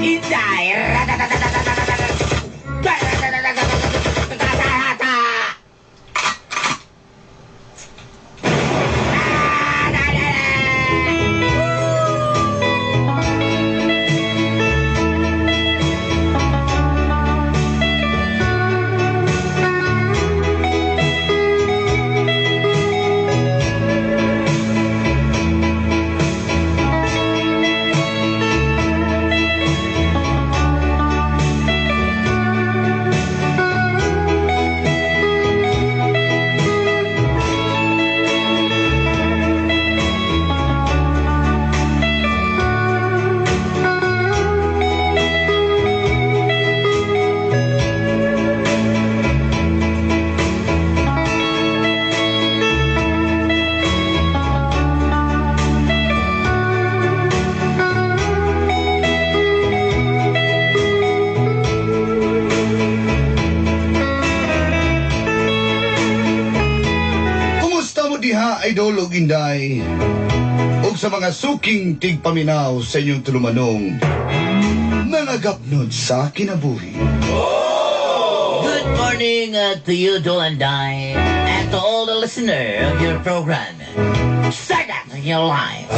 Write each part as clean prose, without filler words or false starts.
Inday. Kumusta mo diha, Idol ug Inday? Ug sa mga suking tigpaminaw sa inyong tulumanong, mga gapnod sa kinabuhi. Good morning to you, Dolanday, and to all the listener of your program. Start out your life.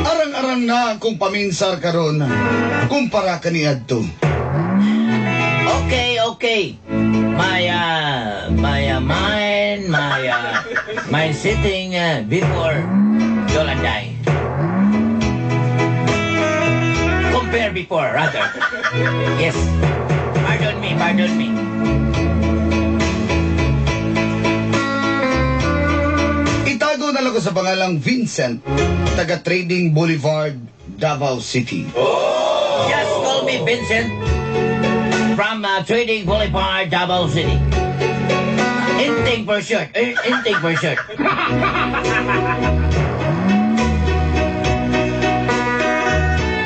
Arang-arang na akong paminsar karon kumpara kaniadto. Okay. My mind, my sitting before Dolanday. Compare before, rather. Yes. Pardon me, pardon me. Itago na lang ko sa pangalang Vincent, taga Trading Boulevard, Davao City. Just call me Vincent from Trading Boulevard, Davao City. Inting for short. Inting for short.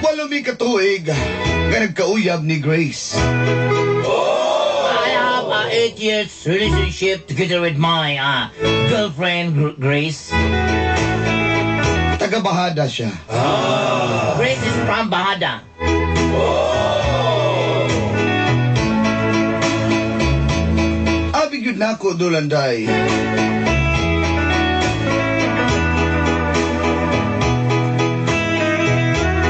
8 mi katuig nga nagkauyab ni Grace. I have a 8 years relationship together with my girlfriend Grace. Taga Bahada siya. Grace is from Bahada. Abi gyud nako, Dolanday,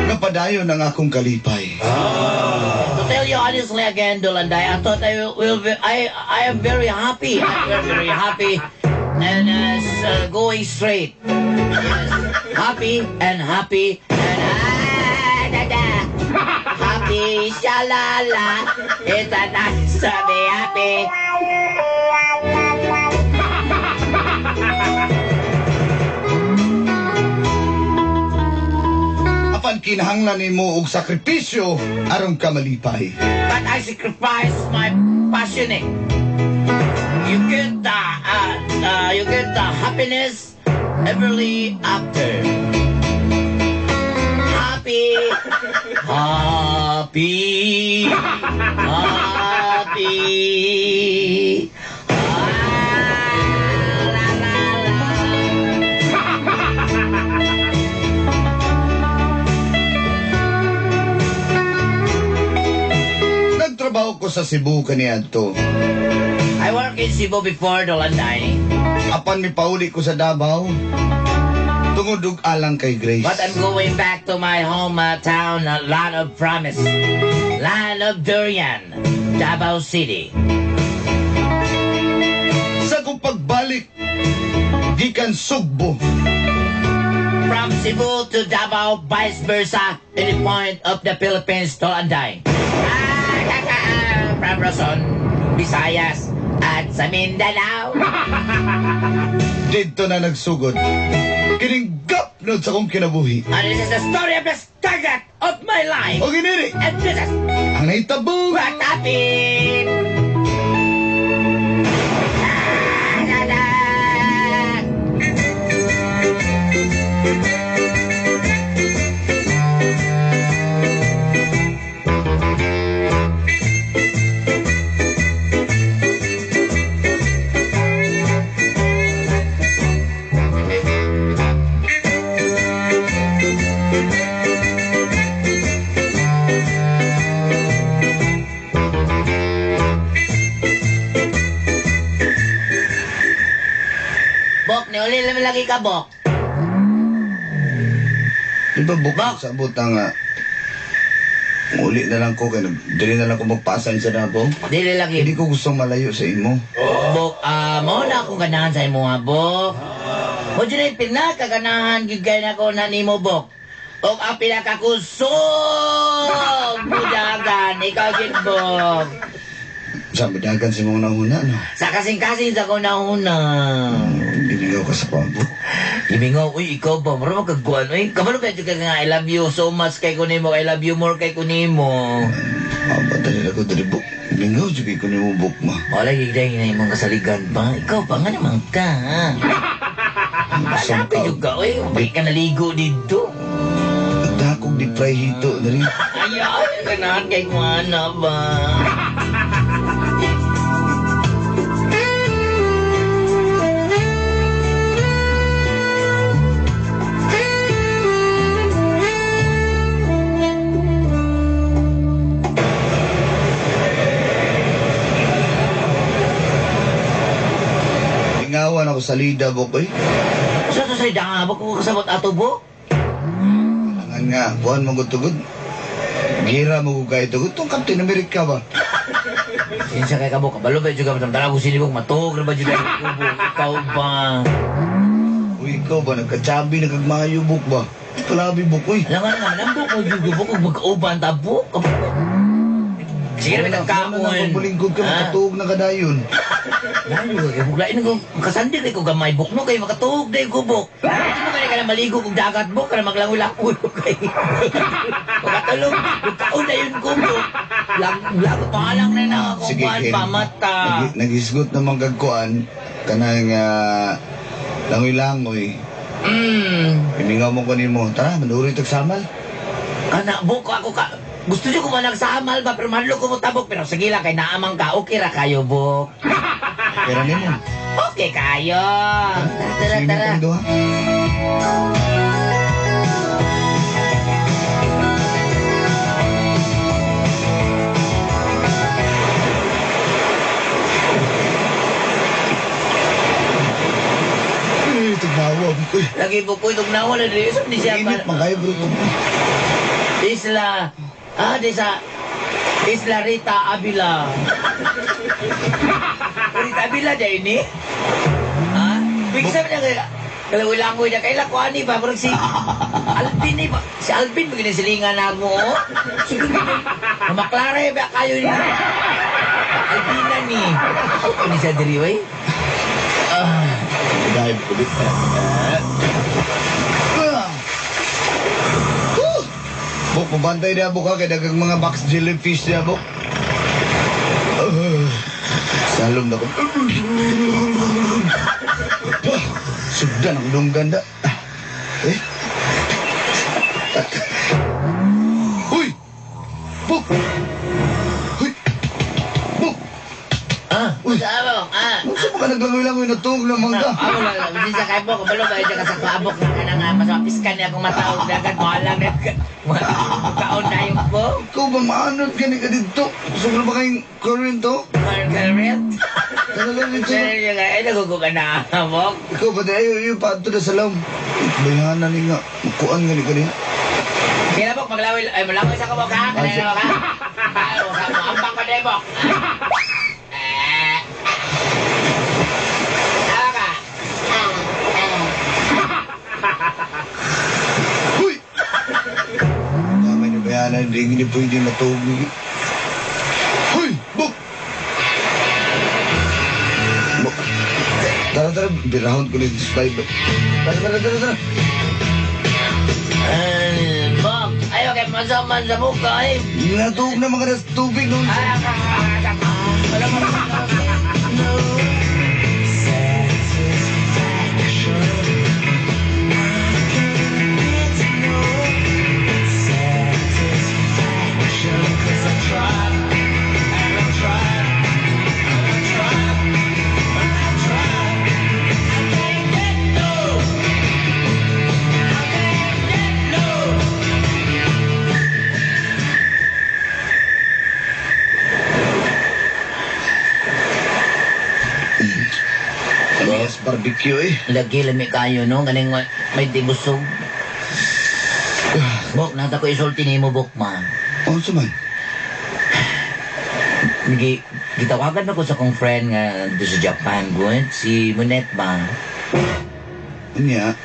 napadayon ang akong kalipay. To tell you honestly again, Dolanday, I thought I will be, I am very happy. I'm very, very happy and going straight. Yes. Happy and happy and ah, da, da. Happy, shalala. It's a nice to be happy. Apan kinahanglan nimo og sakripisyo aron ka malipay. But I sacrifice my passion. Eh. You get the happiness everly after. Happy, happy, happy. Ah, la, la, la. Nagtrabaho ko sa Cebu kaniadto. I work in Cebu before, Dolanday. Apan mipauli ko sa Davao tungod og alang kay Grace. But I'm going back to my home town, a lot of promise. Land of durian, Davao City. Sa akong pagbalik gikan Sugbo, From Cebu to Davao, vice versa, any point of the Philippines, Tolanday. Ah, kaka, from Luzon, Visayas, at sa Mindanao. Didto na nagsugod kining gapnod sa akong kinabuhi. And this is the story of the start of my life. O giniri And this is ang nahitabong what happened. Ah, da, da. Bok, ni uli lang lagi ka, Bok. Di ba, Bok, Bok. sabot na nga. Uli na lang ko, kaya dili na lang ko magpasan sa nabo. Dili lagi. Hindi ko gustong malayo sa imo. Bok, mao na akong ganahan sa imo ha, Bok. Mo dyan ay pinakaganahan gid kay nako na nimo, Bok. Og ang pinakakusog mudagan, ikaw gid, Bok. Sa madagan sa mga nahuna, no? Sa kasing-kasing sa akong nahuna. Gimingaw ka sa pambo. Gimingaw, uy, ikaw ba? Mura magkagkuhan. Uy, kabalo kayo ka nga, I love you so much kay kunimo, I love you more kay kunimo. Mabata nila ko dali, Bok. Mingaw, jud ko nimo, Bok, ma. Wala, gigday na imong kasaligan ba? Ikaw pa, nga naman ka, ha? Hanapin jud ka, uy, bakit ka naligo dito? Nagdakog di fry hito na rin. Ay, ganahan kay kumana ba? Ingawan ako sa lida, Bok, eh. Sa to sa nga, bako ko kasabot ato, Bok? Kailangan nga, kuhan mo gud. Gira mo gud kayo tugod. Itong Captain America ba? Insa kay ka, Bok? Kabalo ba juga macam ko sini, Bok? Matog na ba juga kubo? Ikaw ba? Uy, ikaw ba? Nagkatsabi, nagkagmayo, Bok ba? Palabi, Bok, uy. Alam nga naman, ang Bok mo juga, Bok, kung mag-uban ta, Bok. Sige na, Wala nagkaon. na, pagpalingkod ka, makatuog na kadayon. Layo, kay Bok, lain ko, kasandig ko gamay, Bok, no, kay makatuog na ko, Bok. Hindi mo kaya ka na maligo kung dagat, Bok, kana maglangoy-langoy ko kay. Makatulog, kaon na yun ko, Bok. Lag, lag, palang na na ako, Sige, kuan Ken. pa, mata. Naghisgot naman kagkuan, kanang langoy-langoy. Imingaw mo ko nimo. Tara, manuri tag samal. Kana, Bok, ako ka, gusto niyo ko managsamal ba, pero manlo ko mo tabok, pero sige lang, kay naamang ka, okay ra kayo, Bok. Pera nimo. Okay kayo. Tara, tara, tara. Eh, tugnawa ko. Lagi po ko, tugnawa na dili. Saan di siya Init man kayo, bro. Isla, di sa Isla Rita Avila. Rita Avila dahil ni? Ha? Big sabi niya kaya, kalawilangoy na kaila ko ani ba? Parang si Alvin ni ba? Si Alvin, ba ginisilingan na mo? Oh? Sige, maklare ba kayo ni? Alvina ni. Ano ni siya diri, wey? Dive ko dito. Bok, pabantay niya, Bok, ha? Kaya dagang mga box jellyfish niya, Bok. Salom na ko. Sugdan ang dunggan da. Eh? Uy! Bok! Uy! Bok! Uy. Sa? Unsa pa ka naglangoy-langoy na tuog na mangga? Wala, wala. Hindi siya kay Bok. Kabalo ba siya kasakabok na ka na nga. Mas mapiskan niya akong mataog dagat. Mo alam na. Kaon na yung Bok. Ikaw ba maanod gani ka dito? Gusto mo na ba kayong current to? Margaret? Talaga dito. Ay, nagugo ka na, Bok. Ikaw ba tayo yung pato na sa lam? Bayanan ni nga. Makuan gani ka niya. Sige na, Bok. Maglawil. Ay, malangoy sa kabok, ha? Kanina na, Bok, ha? Ay, ambang ko na, Bok. Eh. Tama ka. Uy! Tama ni bayanan, hindi hindi pwede matuog ni. Uy! Bok! Bok. Tara, tara. Birahon ko ni display. Tara, tara, tara, tara. Ay, Bok. Ay, okay. Masaman sa mukha, ay. Natuog na mga tubig noon. Ay, wala mo. Best barbecue eh. Lagi lami kayo no, ganing may tibusog. Bok, nata ko isulti nimo, Bok, ma. Oh, man. Gi gitawagan ako sa kong friend nga do sa Japan, good, si Monet ba. Unya.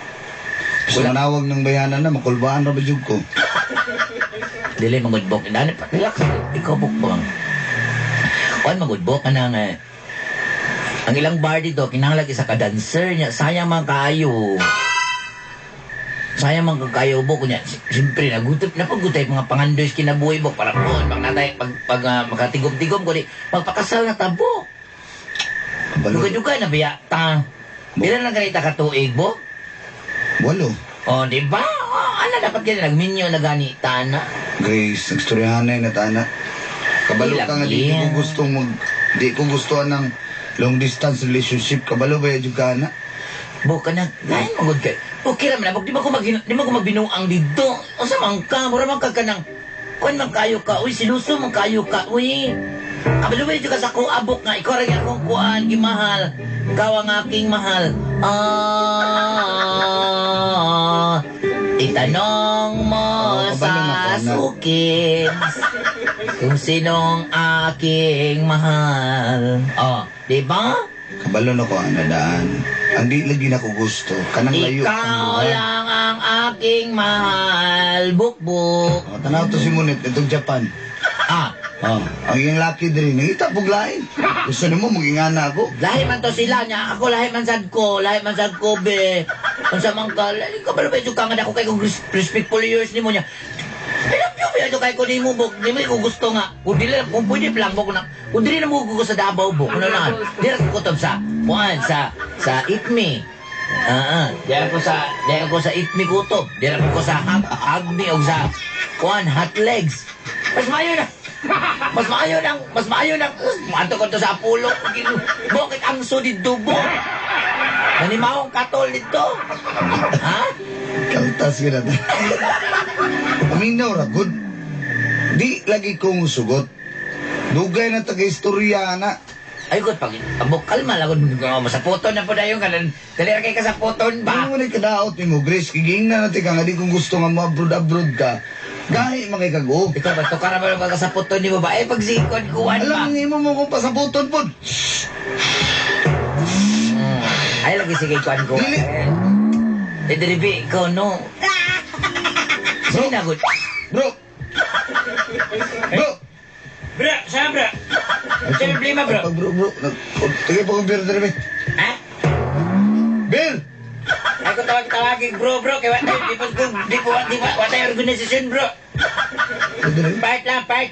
Sa Wala. manawag ng bayanan na, makulbaan ra ba jud ko? Dili mangud, Bok. Dani pa relax. Ikaw, Bok ba. Kuan mangud, Bok, kanang ang ilang bar dito kinahanglan isa ka dancer niya. Sayang man kaayo. Sayang man kaayo, Bok, niya. Siyempre nagutom napagutay mga pangandoy sa kinabuhi, Bok, para po pag natay pag makatigom-tigom ko di magpakasal na tabo. Kabalo. Duga-duga na biya ta. Pila lang ganita ka tuig, Bok? 8. Oh, di ba? Oh, ala dapat gani nagminyo na gani ta na. Grace, nagstoryahanay na tana. Kabalo ka nga di ko gustong mag di ko gusto ng long distance relationship. Kabalo ba jud ka na? Bok ka na, lain mo gud kay. Okay ra man na, Bok, di man ko magbinuang didto. Unsa man ka, mura man ka kanang kuan man kayo ka, uy, siluso man kayo ka, uy. Kabalo ba jud ka sa kuha, Bok, nga ikaw ra gyud akong kuan gimahal. Ikaw ang aking mahal. Ah, itanong mo Oo, sa kabalo na ko, na. sukin kung sinong aking mahal. Oh, di ba? Kabalo na ko ana daan. Ang di lagi na ko gusto kanang layo. Ikaw lang ang aking mahal, Bukbuk. Oh, tanaw to si Munit itong Japan. Ah, Oh, ang iyang laki diri nangita pug lain. Gusto nimo magingana ako? Lahi man to sila niya. Ako lahi man sad ko, lahi man sad ko be. Unsa man ka, lahi ka ba ba ka nga dako kay kong respectful years nimo niya. Pero piyo piyo kay ko nimo, Bok, di mo ko gusto nga. Kung dili kung pwede lang, Bok, na. Kung dili na mo ko sa Davao, Bok. Kuno na. Dili ko kutob sa kuan sa Eat Me. Ah, di ako sa Eat Me kutob. Di ako sa hug, hug me og sa kuan hot legs. Mas maayo na. Mas maayo nang Manto ko to sa Apollo. Bakit ang so dito, Bok? Nanimaong katol dito. Ha? Kaltas ka na. Aminaw ra gud. Di lagi kong sugot. Dugay na taga istorya na. Ay, god, pag abok kalma lang, masaputon na po na yung kanan. Dali ra kay kasaputon ba? Ano mo na kadaot nimo, Grace? Kiging na natin ka nga di kung gusto nga mo abroad abroad ka. Gahi man kay kag-o. Ikaw ba, tukara ba lang kasaputon ni mo ba? Eh, pagsikon, kuwan ba? Alam mo mo kung pasaputon pod. Ay, lagi sige, kuwan ko. Dili. Eh, dili, ikaw, no. Sige na, good. Bro. Bro. Bro, saan, bro? Sa problema, bro? Ay, pag bro, bro. Sige pa kong beer diri. Ha? Beer! Ay, ko tawag-tawagin, bro, bro. Kaya wala, di po, di po, di po, wala tayo organisasyon, bro. Diri. Part lang, part.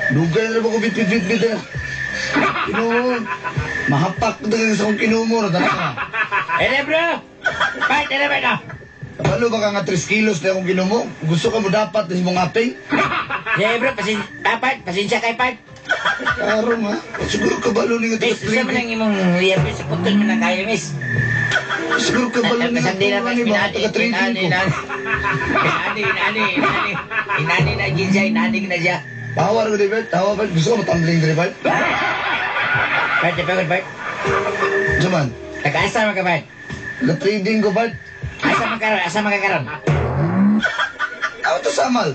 Dugay na ba ko bit bit bit bit na. Kinumo. Mahapak na sa akong kinumo. Tara ka. Eh, bro. Part, eh, part, ah. Kabalo ba ka nga 3 kilos na akong kinumo? Gusto ka mo dapat na imong aping? Eh, bro, part, pasensya kay part. Karon ha. Siguro kabalo ni nga Miss, usa man ang imong liyab sa putol man ang kaya, miss. Siguro kabalo ni nga Sandi na, tuwa ni ba inani, taga trading inani, ko. inani. Inani, inani, inani. Inani na gin siya, inani na siya. Tawa ra ko di Bert. Tawa Bert. Gusto ko matumbling diri Bert. Part, di ba, part? Jaman. Nag-asa man ka, part? Na trading ko Bert. Asa man karon, asa man ka karon? Ako to samal.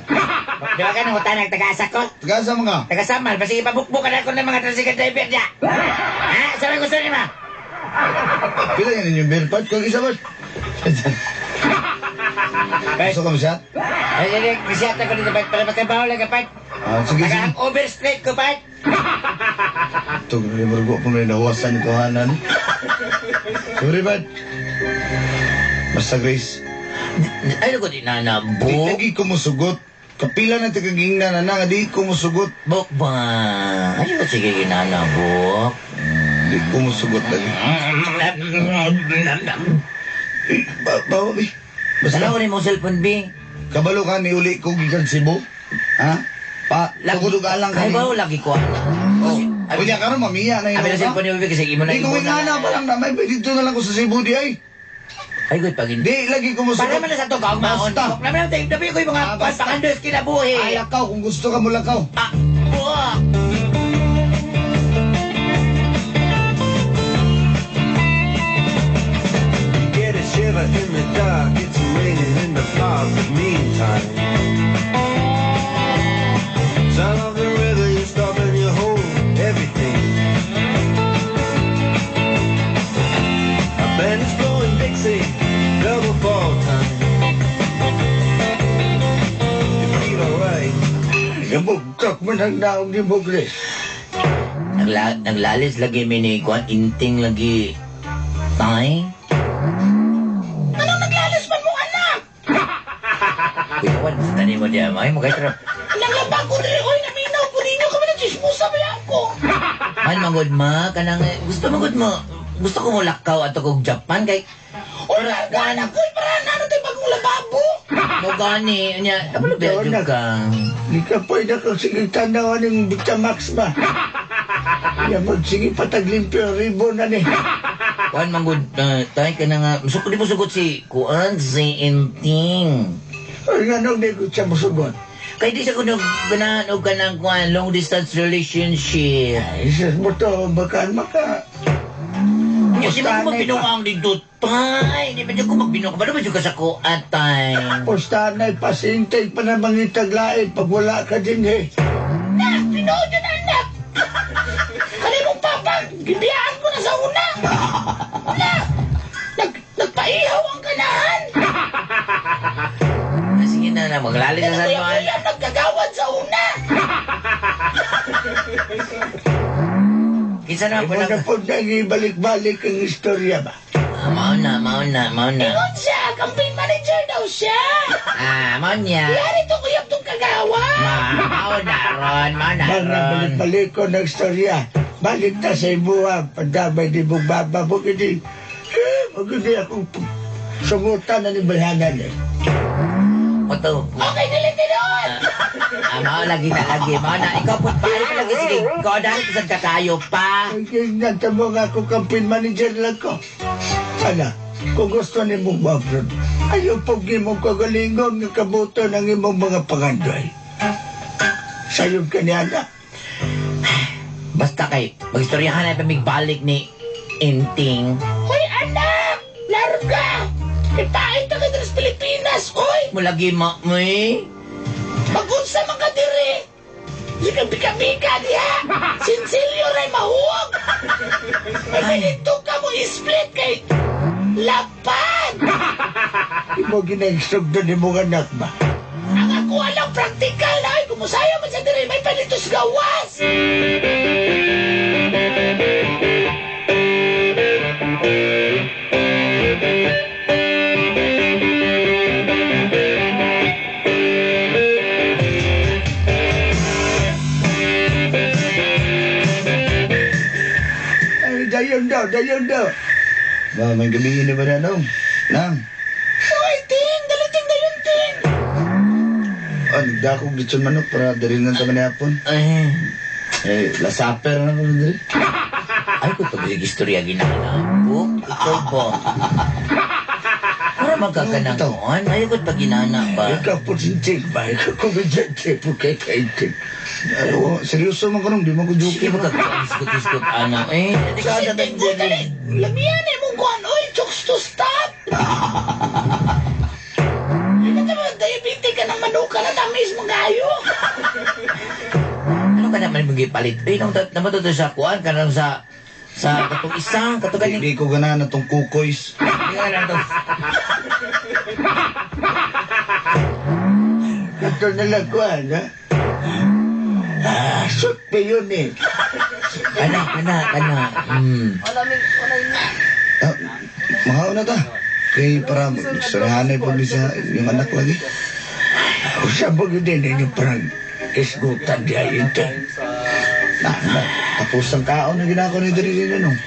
Di ba ka nang utanag taga-asa ko? Taga-asa mga. Taga-samal, basta ipabukbuk ka na ako ng mga tricycle driver niya. Ha? Saan gusto niyo ma? Pila yan inyong beer part? Kung isa Bert. Bert. Gusto ka mo siya? Ay, ay, ay, kisiyata ko dito, Bert. Para matrabaho lang ka, Bert. Ah, sige, sige. Taga overstreet ko, Bert. Ito, limurgo po may nahuwasan ko hanan. Sorry, Bert. Basta, Grace. Ay, ko di na na, Di buk. lagi ko musugot. Kapila na tikaging na na nga, di ko musugot. Buk ba? Ay, ko sige ginana, buk. Di ko musugot lagi. Eh, ba, eh. Basta, Tanaw ni mo cellphone, Bing. kabalo ka ni uli ko gikan Cebu. Ha? Pa, tugod og alang Kay ka. ba lagi ko ana. Oh. Kunya karon mamiya na Abi na yun. cellphone ni Bing kasi imo na Di ko imo ingana pa lang na may dito na lang ko sa Cebu di ay. Ay, good pag hindi. Di lagi ko musugot. Para man na sa to kaong maon. Basta. Naman tayo tabi ko yung mga Ah, basta. pangandos kinabuhi. Ay, lakaw kung gusto ka mo lakaw. Ah, buwak. man ang naong ni mo, Grace? Naglalis lagi mi ni kuan Inting lagi. Tay? Anong naglalis man mo, anak? Kuya Juan, sa tanin mo diya. Ay, mo kahit Nanglaba ko diri, oy, naminaw ko ninyo kami na chismosa ba ako? Man, mangod ma, kanang, gusto mangod mo. Gusto ko mo lakaw ato kog Japan kay Oy, larga anak, oy, para na tayo bagong lababo. Mo gani nya, kabalo ba jud ka? Di ka pwede kang sige tanawan ng Vitamax ba? Ya magsige pataglimpyo ang ribbon na ni. Kuan mangod tay ka na nga, di mo sugot si kuan si Inting. Ay, nga nung di ko siya musugot. Kay di siya kuno ganahan og kanang kuan long distance relationship. Ay, sis mo to, baka maka... Nya si mo magbinuang dito tay. Di ba jud ko magbinuang ba jud ka sa kuan tay? Pustanay, pasintay pa na mangitaglain pag wala ka din eh. Na, pinuod yun, anak. Kani mong papa, gibiyaan ko na sa una. Na, nagpaihaw ang kanahan. Sige na na maglalis sa San Juan. Kuya, nagkagawad sa una. Kinsa na Ay, po mo nag na po nang ibalik-balik ang istorya ba? Mao na, mao na, mao na. Ingon siya, campaign manager daw siya. Ah, mao niya. Yari to kuyab tong kagawa. Mao na ron, mao na Bang ron. nabalik-balik ko ng istorya. Balik ta sa ibuha, padamay di mong baba mo, hindi, hindi akong sungutan na ni Bayhanan eh. Oto. Okay, dili tinuod. Ah, mao lagi na lagi. Mao na ikaw pud paano pa lagi sige. Ikaw dahil sa kakayo pa. Ay, nanta mo nga ako campaign manager lang ko. Ana, kung gusto ni mong ma-abroad, ayaw pag imong kagalingon nga kabuto ng imong mga pangandoy. Sayod ka ni anak. Basta kay magistoryahan na pa balik ni Inting. Hoy, anak! Larga! Ipait na ka diri sa Pilipinas, oy! Mulagi mo eh. Magunsa man ka diri! Sige, bika-bika diha! Sinsilyo ray mahuog! Ay, dito ka mo split kay lapad! Imo ginainstrukdo ni mong anak ba? Ang ako alang practical na ay kumusayo man sa diri may panitos gawas! Ay, dayon daw, dayon daw. Ba, may gabi ni ba na nung? Nang, Hoy, ting! Dali ting dayon ting! oh, nagdakog dito sa manok para dalhin lang kami ni hapon. Ay, Eh, lasaper na ko diri. ay ko pag istorya ginana po. Ikaw ba? Para magkaganang koan. Ay ko pag ginana ba? Ikaw po sintig ba? Ikaw kumidyante po kay kaiting. Ay, oh, seryoso man ko nung, di man ko joke. Sige magkakaisgot-isgot anak. Eh, di ka Kasi na ting ko dali! Lamian eh mong kuhan, oy! Chokes to stop! Ay, naman, diabetic ka ng manuka na tamis mo kayo! Ano ka naman magipalit? Eh, nang naman to sa kuan kanang sa katong isa, katong ganing. Di ko ganahan na tong kukoys. Di ka lang to. Ito na lang ko, ano? Ah, shoot pa yun eh. Kana, kana, kana. Ah, mahaw na ta. Kay para sarahanay po ni siya yung anak lagi. Usap mo yun din yung parang isgutan di ay ito. Na, na, tapos ang kaon na ginako ni diri din nung.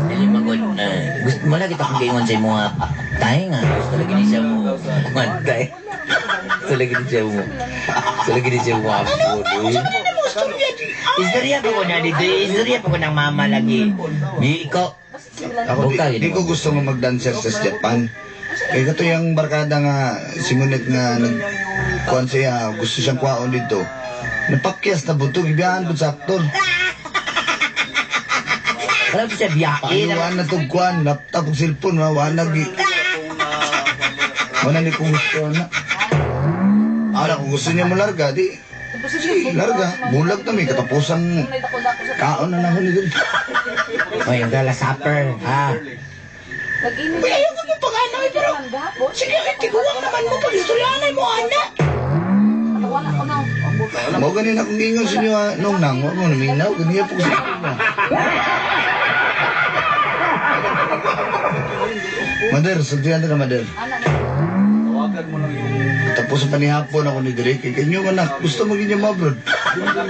Dili magod na. Gusto mo lang kita kung gayon sa imo nga tay nga. Gusto lagi ni siya mo. Kuan tay. Gusto lagi ni siya mo. Gusto lagi ni siya mo. Ano ba na mo istorya di? Istorya pa ko na dito. Istorya pa ko ng mama lagi. Di ikaw. Ako di ko gusto nga magdancer sa Japan. Kay kato yung barkada nga simunit nga nag kuan siya, gusto siyang kuwaon dito. Napakyas na buto, gibiyahan po sa aktor. Wala ko siya biyahe. Paayuan na tog kuan, laptop ug cellphone, wa na gi. Wala ni kung gusto na. Ara kung gusto niya mo larga, di sige, larga. Bulag na may katapusan kaon na nahuli dun. Oy, ang gala supper, ha? Uy, ayaw ko mo pag-anay, pero sige, ay, tiguang naman mo pag-istoryahanay mo, anak. Mao ganin akong ingon sa inyo nung nang wa mo naminaw ganiya po sa inyo. Mader, sultihan na Mader. Tapos sa panihapon ako ni Derek, kay kanyo anak, gusto mo ginyo mo-abroad.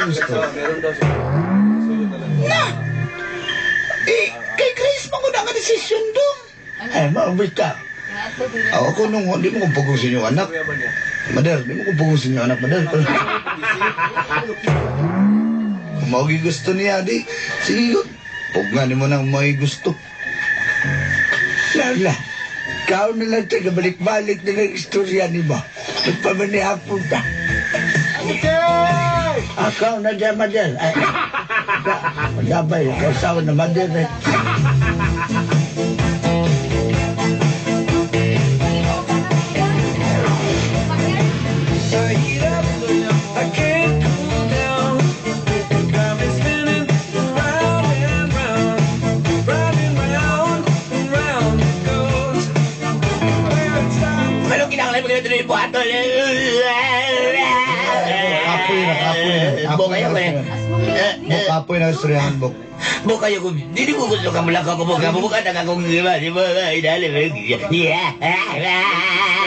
Gusto. Na! Eh, kay Grace mo na nga desisyon dong. Ay, maubita. Ako nung, di mo kong pugong sa inyo anak. Mader, di mo kong pugong sa inyo anak, Mader. Kung mao gyud gusto niya, di, sige gud. Pugngan mo nang may gusto. Lala, ikaw na lang taga balik-balik na lang istorya ni mo. Nagpamanihapon ta. Akaw na dyan, Mader. Ay, magabay, ako asawa na Mader eh. I can't cool down. Got me spinning round and round, round and round and round it goes. Where it stops. Ano kinahanglan mo ganito yung buhaton? Kapoy na, kapoy na. Bo kayo ko eh. Bok, kapoy na istoryahan, Bok. Bo kayo ko, dili ko gusto ka mulakaw ko, bo ka, buka na akong di ba, idali, yeah.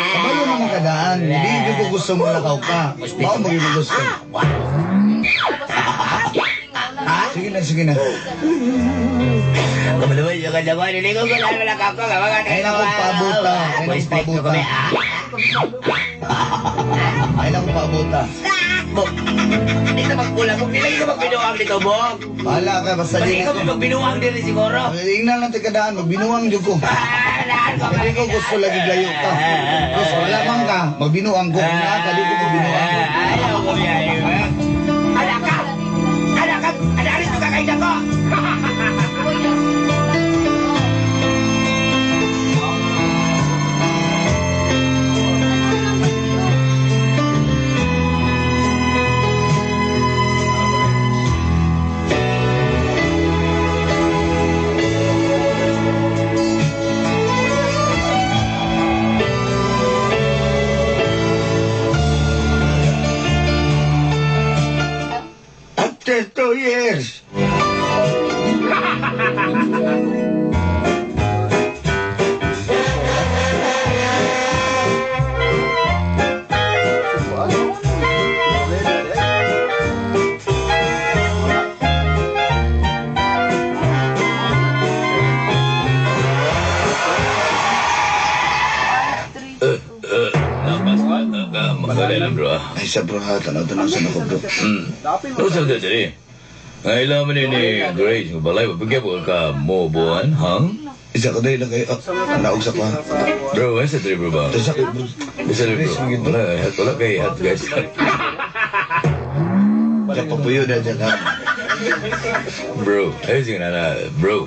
Kabalo naman kadaan. Hindi ko gusto mo lakaw ka. Mao mo gyud gusto. Sige na, sige na. Kamalaman yung kanya dili ko gusto mulakaw ko, Ay naku, pabuta. Ay naku, pabuta. Ay naku, pabuta. Bok, hindi ka magkulang, Bok. Hindi ka magbinuang dito, Bok. Bahala ka, basta Basta di ikaw magbinuang din siguro. Ingnan lang kadaan, magbinuang jud ko. Hindi ko gusto lagi layo ka. Gusto wala man ka, magbinuang ko. Kung naa ka, di ko magbinuang. Ayaw ko biyahe, Anak ka! Anak ka! Anak ka kay dako! After 2 years. Bro. Ay, sa bro, ha, tanaw-tanaw sa nako, bro. Ano sa diri? Ngayon man ni Grace, balay, bigyan mo ka mo buwan, hang? Isa ka dahil lang kayo. Naog sa pa. Bro, sa diri bro ba? Sa bro. Isa diri bro. Wala, wala kay hat guys. Sa papuyo na dyan, ha. Bro, ay sige na na, bro.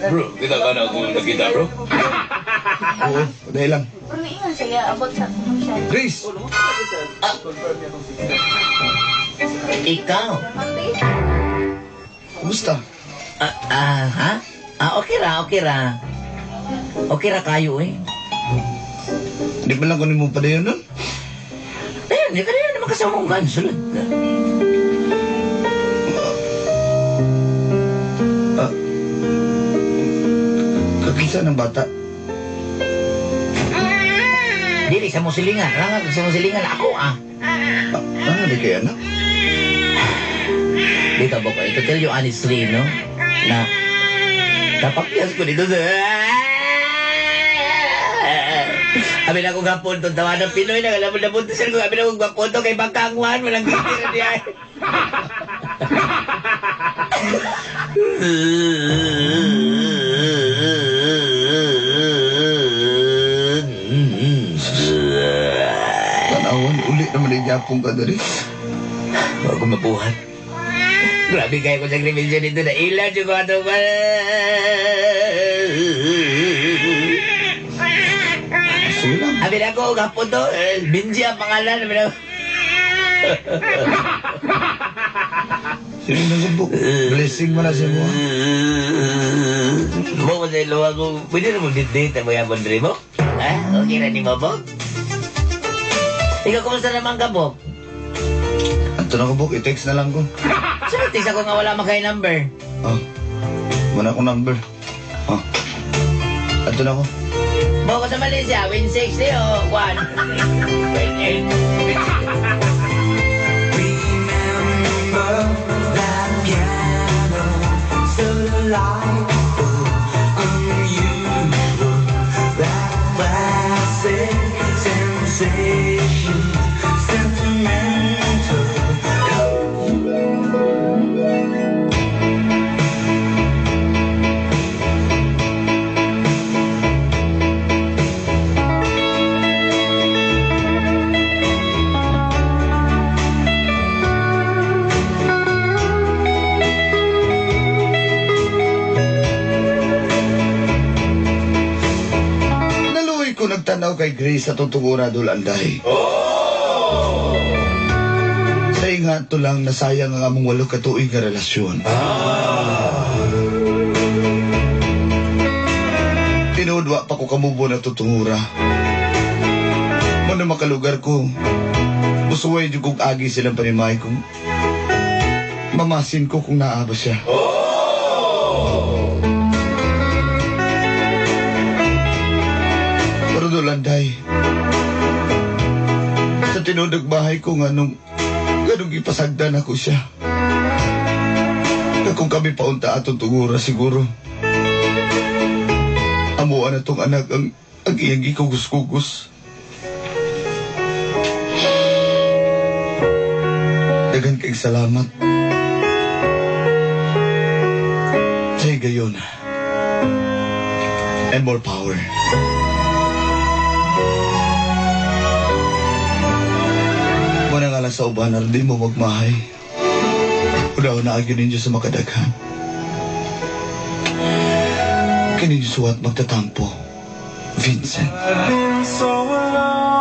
Bro, kita ka na akong nakita, bro. Oo, dahil lang. Pero ingon siya, abot sa siya. Grace! Ikaw? Kumusta? Ha? Okay ra, okay ra. Okay ra kayo eh. Di pa lang kunin mo pa dayon nun? Ayun, di ka na naman kasama kong gansulod. Kakisa ng bata. Dili sa musilingan. Rangag sa musilingan. Ako ah. Ano di kaya anak? Dito ba ko, to tell you honestly, no? Na tapakyas ko dito sa... Abi na akong gapon to, tawa ng Pinoy, nagalabon-labon to sir ko. Abi na akong gapon to, kay Bangkangwan, walang giti na niya. Tanawan, uli naman di Japon ka dali. Huwag ko mabuhat. Grabe kayo ko sakripisyo dito na ilan yung ato ba. Sige lang. Abi na ako, gapon to. Benji ang pangalan. Abi na. Sige lang subok. Blessing mo na siya mo. Mo ko sa iluwa ko. Pwede na mo date mo yan, Andre mo? Ha? Okay na ni mo, Bok? Ikaw, kumusta naman ka, Bok? Anto na ko, Bok. I-text na lang ko. Sino text ako nga wala makay number? Oh. Wala akong number. Oh. Anto na ko. Bok, sa Malaysia, win 60 o 1? Win 8. Remember that piano, so delightful, unusual, that classic sensation, sentimental. Naluoy ko nagtanaw kay Grace sa tutungura Dol Anday. Oh! Sa inga to lang nasayang ang among 8 ka tuig nga relasyon. Tinuod wa pa ko kamubo na tutungura. Muna makalugar ko. Musuway jud kog agi silang panimay kung mamasin ko kung naa ba siya. Pero Dol Anday, sa tinuod bahay ko nga nung ganong ipasagdan ako siya. Na kung kami paunta atong tungura siguro. Amuan na tong anak ang iyang gikugus-kugus. Daghan kay salamat. Sa higayon. And more power. Muna nga lang sa uban, di mo magmahay. Una na agyon ninyo sa makadaghan. Kininyo suwat magtatampo, Vincent. I've been so alone.